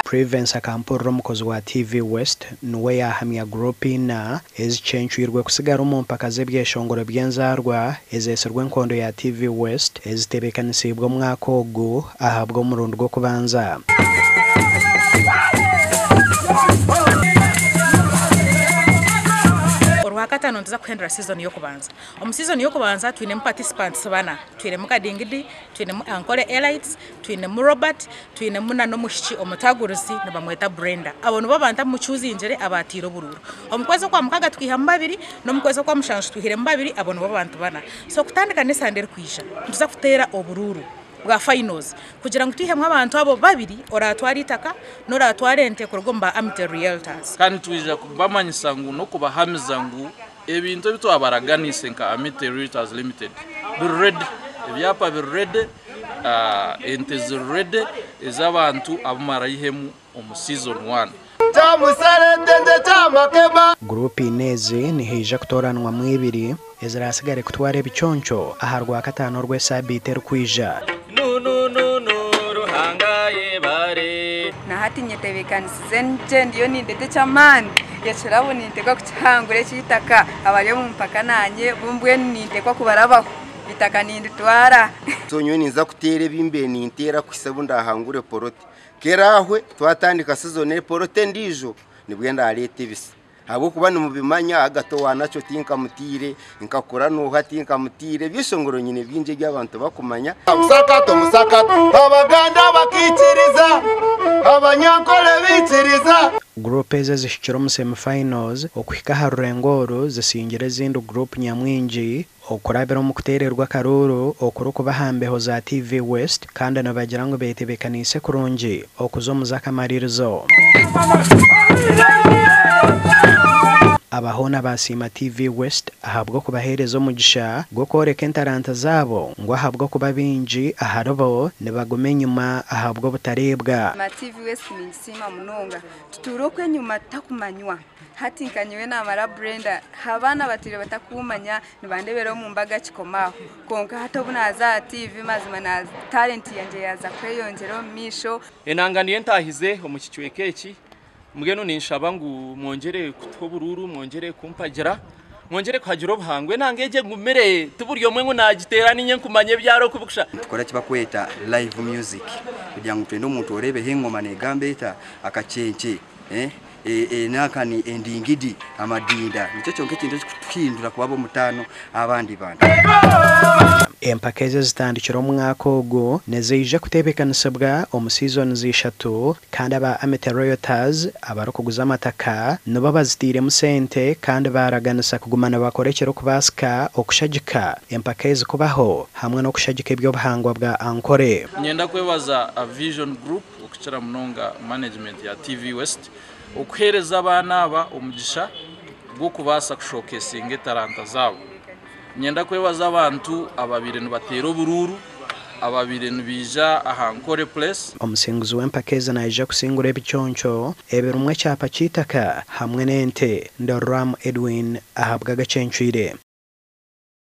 Prevence Akampurira omukozi wa TV West niwe yaahamya guruupu ina ezicencwirwe kusigara omu mpaka z'ebyeshongoro by'enzaarwa ezeetsirwe enkondo ya TV West ezitebeekanisiibwe omwaka ogu ahabw'omurundi gw'okubanza. Orwakataano nituza kuhendera sizoni y'okubanza. Omu sizoni y'okubanza twinemu participants bana. Twinemu Kadingidi, twinemu Ankole Elites, twinemu Robert, twinemu na n'omwishiki omutagurizi nibamweta Brenda. Abo nibo bantu abu mucuuzingire abaataire oburuuru. Omu kwezi okwa mukaaga twihamu babiri, n'omu kwezi okwa mushanju twihiremu babiri, abo nibo bantu bana. So kutandika n'esande erikwija, nituza kuteera oburuuru bwa finals kugira ngu twihemu abantu abo babiri oraatware eitaka n'oraatware ente kuruga omu ba Amity Realtors. Kandi nitwija kubamanyisa ngu n'okubahamiza ngu ebintu ebi twabaraganiise nka Amity Realtors Limited biri ready, ebyapa biri ready, ente ziri ready ez'abantu abu maraihemu omu season one. Guruupu ina ezi nihaija kutooranwamu ibiri eziraatsigare kutwara ebiconco aha Rwakataano orw'esaabiiti erikwija. Na hati nyetebeekanisize gye ndiyo nindeeta eky'amaani, ekirabo ninteekwa kukihangura eky'eitaka, abari omu mpaka naanye bo mbwenu ninteekwa kubarabaho, eitaka ninditwara. So nyowe ninza kuteera ebi mbaire ninteera kuhitsya obu ndahangure porote. Ku eraahwe twatandika sizoni eporote endiijo nibwo ndareeta ebisa. Ahabw'okuba nimubimanya Agato owaanakyo tinkamutiire, nkakura n'oha tinkamutiire, ebyeshongoro nyine bingi ebi abantu bakumanya. Omusakato omusakato Abaganda bakaikiriza, Abanyankore baikiriza. Guruupu ezi ezihikire omu semi-finals okuhika aha rurengo oru zisingire ezindi guruupu nyamwingi okurabira omu kuteererwa akaruuru okurikuba aha mbeho za TV West kandi nibagira ngu betebeekaniise kurungi okuza omu z'akamaririzo. Aba hoona baasiima TV West ahabw'okubaheereza omugisha gw'okworeka entaranta zaabo ngu ahabw'okuba baingi aharibo nibaguma enyima ahabw'obutareebwa. TV West ningisiima munonga. Tutuura okwo enyima tutakumanywa. Hati nka nyowe naamara Brenda, abaana batwire batakuumanya nibandeebera omu mbaga kikoma aho. Kwonka hati obu naaza aha tiivi mazima na talenti yangye yaaza kweyongyera omu maisho. Enanga niyo entaahize omu kicweka eki, mbwenu ninshaba ngu mwongyere kutuha oburuuru, mwongyere kumpagira, mwongyere kuhagira obuhangwa. Enanga egi egumire, ti buri omwe ngu naagiteera niinye nkumanya ebyaro oku bikushusha. Nitukora eki barikweta live music kugira ngu twende omuntu oreebeho engoma neegamba eta, akakyenkye. Enakani, endingidi, amadinda nikyo kyonka ekintu ekirikutuhindura kuba ab'omutaano aha bandi bantu. Empaka ezi ezitandikire omwaka ogu niziija kuteebekanisibwa omu seasons ishatu kandi aba Amity Realtors abarikuguza amataka nibo baziteiremu sente kandi baaraganisa kuguma nibakora ekirikubaasika okushagika empaka ezi kubaho hamwe n'okushagika eby'obuhangwa bwa Ankore. Niinyenda kwebaza Vision Group okukira munonga management ya TV West okuheereza abaana aba omugisha gw'okubaasa kushokesinga etaranta zaabo. Niinyenda kwebaza abantu ababaire nibateera oburuuru, ababaire nibaija aha Nkore Place. Omusinguzi w'empaka ezi naija kusingura ebiconco ebirimu ekyapa ky'eitaka hamwe n'ente. Ndorwamu Edwin ahabw'Agacencwire.